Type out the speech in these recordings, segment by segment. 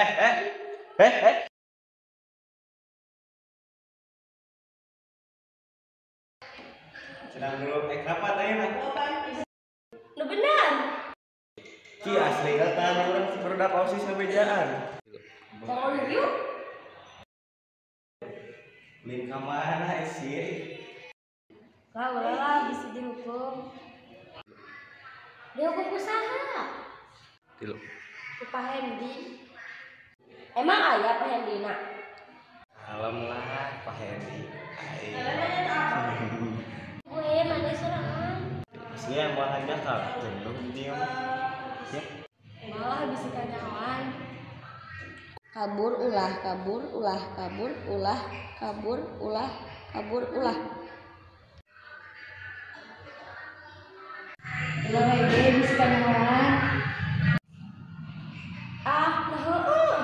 Eh eh eh eh. Sedang dulu rapat ayeuna. Nu benar. Ki asli kata urang produk OSIS ngabejaan. Tolong yuk. Lin ka mana sih? Lah ulah lah bisa dihukum. Dihukum ku saha? Tilu. Ku Pak Hendi. Emang aya Pak Hendina? Alam lah Pak Hendi. Gue mana sorangan? Asli yang mau hanya kalah jenuh diam. Ya. Malah bisa kanyawan. Kabur ulah kabur ulah kabur ulah kabur ulah kabur ulah. Ulah lagi bisa kanyawan. Ah, nah heueuh.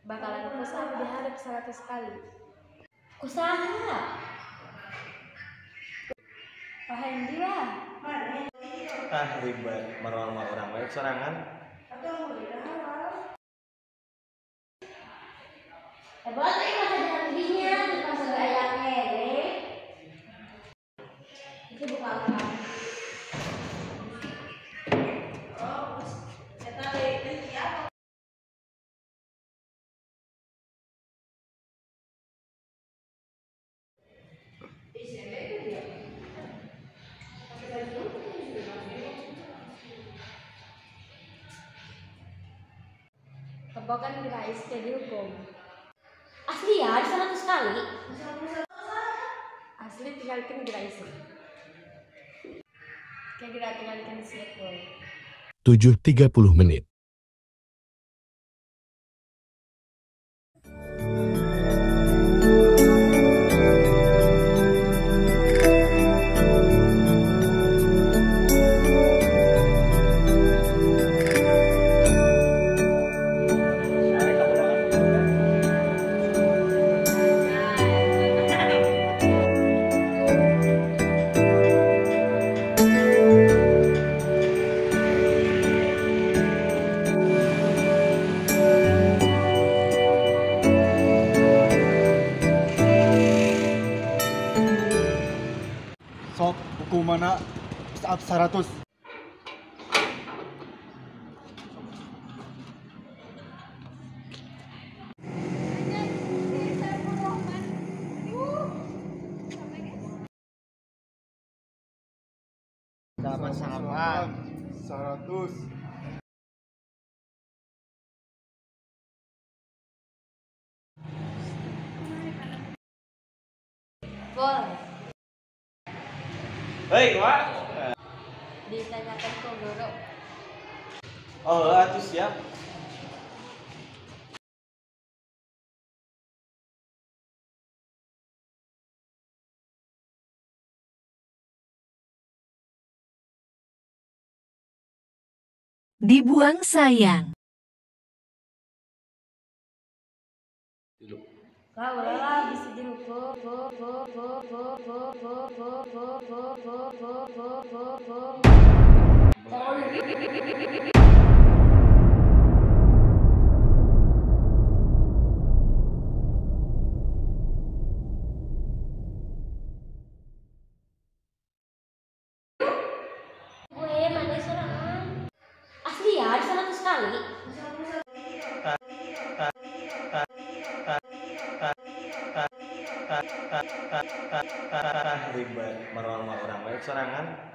Bakalan push up diharap 100 kali. Kusaha? Pak Hendi lah. Ah ribet marwah mah urang we sorangan. Hebat euy masa janjinya di pasar aya kene. Itu buka apa? Tebakan Rais jadi hukum. Asli ya, 100 kali. Asli tinggalkan Rais. Kayak kita tinggalkan siap boy. 7.30 menit. Sok hukumanna push up 100. Dapat salapan 100. Bol. Hei, Wak. Ditanyakan ke guru. Oh, atuh siap. Dibuang sayang. Lah ulah lah bisa dihukum. Gue mana sorangan? Asli ya, 100 kali. Ah ribet marwah mah urang we sorangan.